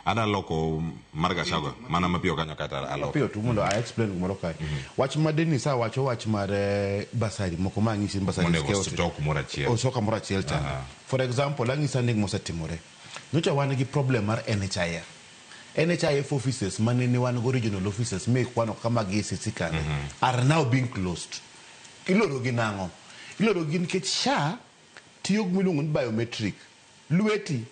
Ada loko mar Gachagua mana mapiyo kanyo kata aloko. Piyo tu mondo a explain gimoro kae. Wach ma Dennis a wacho, wach mar bursary moko ma ang'isi ni bursary Monego skew chok kumoro achiel. Ochok kamoro achiel chande. For example, ang'isa ni gimosetimore. Nyocha wan gi problem mar NHIF. NHIF offices mane ne wan go, regional offices mikwano kama gi ECC kande, are now being closed. Iloro gi nang'o? Iloro gi nikech SHA tiyo gi miluongo ni biometric. Lweti.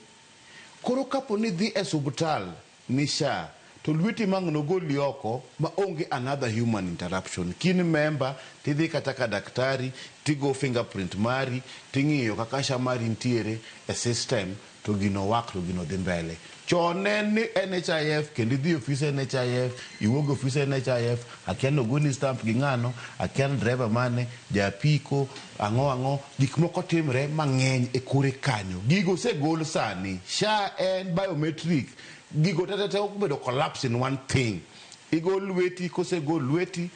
Koro kapo ni dhi e subtal ni SHA to lweti mang' nogoli oko ma onge another human interruption. Kin member tidhi kata ka daktari tigo fingerprint mari ting'iyo kaka SHA mari nitiere e system to gino work to gino dhi mbele. Chon ne en ni NHIF kendo idhi e ofis NHIF, iwuog e ofis NHIF, akia ni ogoni stamp gi ng'ano, akia ni driver mane, ja apiko, ang'o ang'o, gik moko timre mang'eny e kore kanyo. Gigo osegol sani. SHA en biometric. Gigo te te te obedo collapse in one thing. Igo lweti, kosegol lweti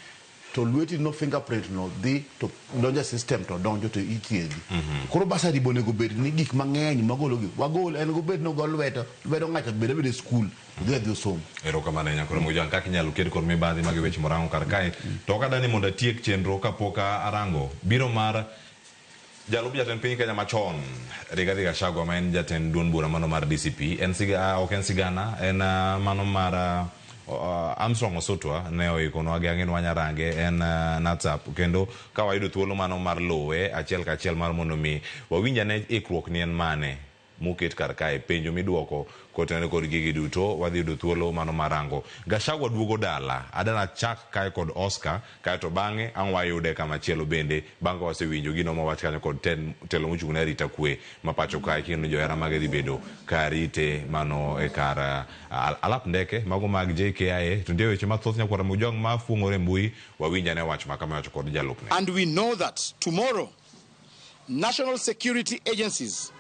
to lweti no fingerprint no dhi to donjo e system to donjo to ithiedhi. Koro bursary be onego bed ni gik mang'eny magolo gi wagol en gobed ni ogo lwedo lwedo ng'ato bed abeda e skul to dhi adhi osom. Erokamano ahinya koro Mojang kaka inyalo ked kod mibadhi magi weche morango kar kae. To ok adani mondo atiek chenro kapok arango biro mar jalup jatend piny Kenya machon Rigathi Gachagua ma en jatend duond bura mano mar DCP. En siga, ok en sigana, en mano mar Armstrong Osutwa ne oikonwa gi ang'e ni wanyarange en WhatsApp kendo ka wayudo thuolo mano mar luwe achiel kachiel mar mondo mi wawinj ane ikruok ni en mane moket kar kae, penjo miduoko kotenore kod gigi duto wadhi yudo thuolo mano mar rango. Gachagua duogo dala, adana chak kae kod Oscar kaeto bang'e ang' wayude kama chielo bende bang' ka wasewinjo gino mowach kanyo kod telo mochung' ne arita kwe ma pacho kae kendo johera mage dhi bedo ka rite mano e kar alap ndeke mago mag JKIA. To nitie weche mathoth nyakwara Mojwang' ma fuong'ore e mbui, wawinj ane wach ma kama iwacho kod jalupne. And we know that tomorrow national security agencies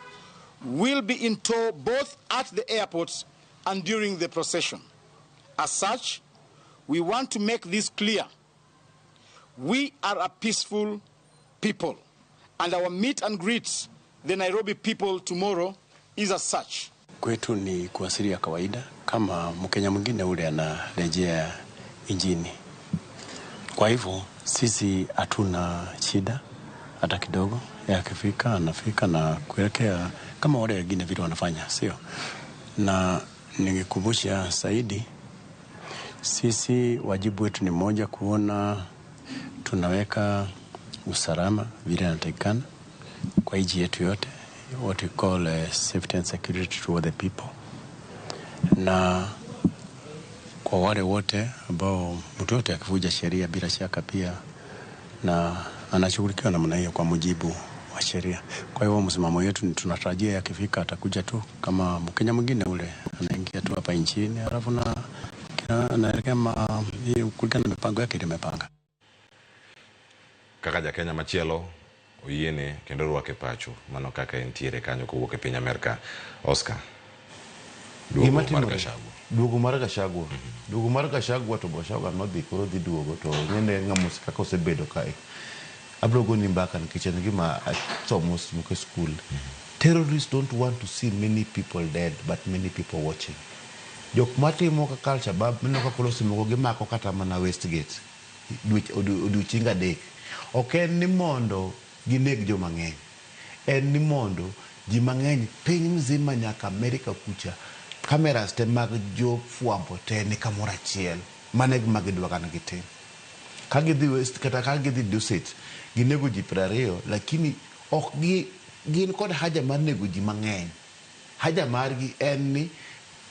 will be in tow both at the airport and during the procession. As such, we want to make this clear. We are a peaceful people, and our meet and greet the Nairobi people tomorrow is as such. Kwetu ni kuwasili ya kawaida kama Mkenya mwingine ule anarejea nchini. Kwa hivyo sisi hatuna shida hata kidogo. Yeye akifika anafika na kuelekea kama wale wengine vile wanafanya, sio? Na ningekumbusha zaidi, sisi wajibu wetu ni moja, kuona tunaweka usalama vile inatakikana kwa nchi yetu yote, what we call safety and security to all the people, na kwa wale wote ambao mtu yote akivunja sheria bila shaka pia na anashughulikiwa namna hiyo kwa mujibu wa sheria. Kwa hivyo msimamo wetu ni tunatarajia akifika atakuja tu kama Mkenya mwingine ule anaingia tu hapa nchini, alafu na anaelekea kulingana na mipango yake ile imepanga. Kaka jakenya machielo oyiene kendo rwake pacho mano kaka entiere kanyo kowuok e piny Amerka. Oscar, duogo Gima mar timore, Gachagua. Duogo mar Gachagua. Duogo mar Gachagua to Gachagua nodhi koro dhi duogo to ng'ene ng'ama kaka osebedo kae. Abiro goni mbaka nikech en gima asomo moko e skul. Terrorists don't want to see many people dead but many people watching. Jok matimo kaka Al-Shabaab mineno ka koro seche moko gimako kata mana Westgate odiochienge 3. Ok en ni mondo gineg joma ng'eny. En ni mondo ji mang'eny piny mzima nyaka Amerika kucha cameras te mag jofwambo te ni kamoro achiel. Mano e gima gidwa ni gitim. Ka gidhi West kata ka gidhi Dusit ginego ji 20 lakini ok gi gin kod haja mar nego ji mang'eny. Haja margi en ni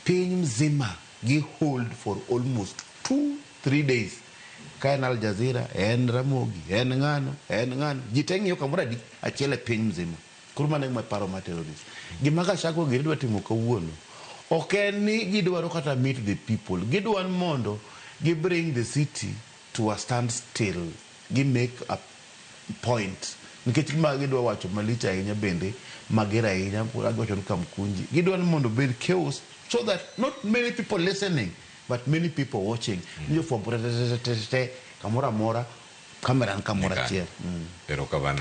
piny mzima gi hold for almost 2-3 days. Ka en Al Jazeera, en Ramogi, en ng'ano, en ng'ano. Ji te ng'iyo kamoro adi achiel e piny mzima. Koro mano e gima paro mar terrorist. Gima Gachagua gini dwa timo kawuono ok en ni gidwaro kata meet the people. Gidwa ni mondo gi bring the city to a standstill. Gi make a point. Nikech gima gidwa wacho malich ahinya bende mager ahinya giwacho ni Kamkunji. Gidwa ni mondo obed chaos so that not many people listening but many people watching. Ni jofwambo te te te te te kamoro amora camera ni kamoro achiel. Erokamano.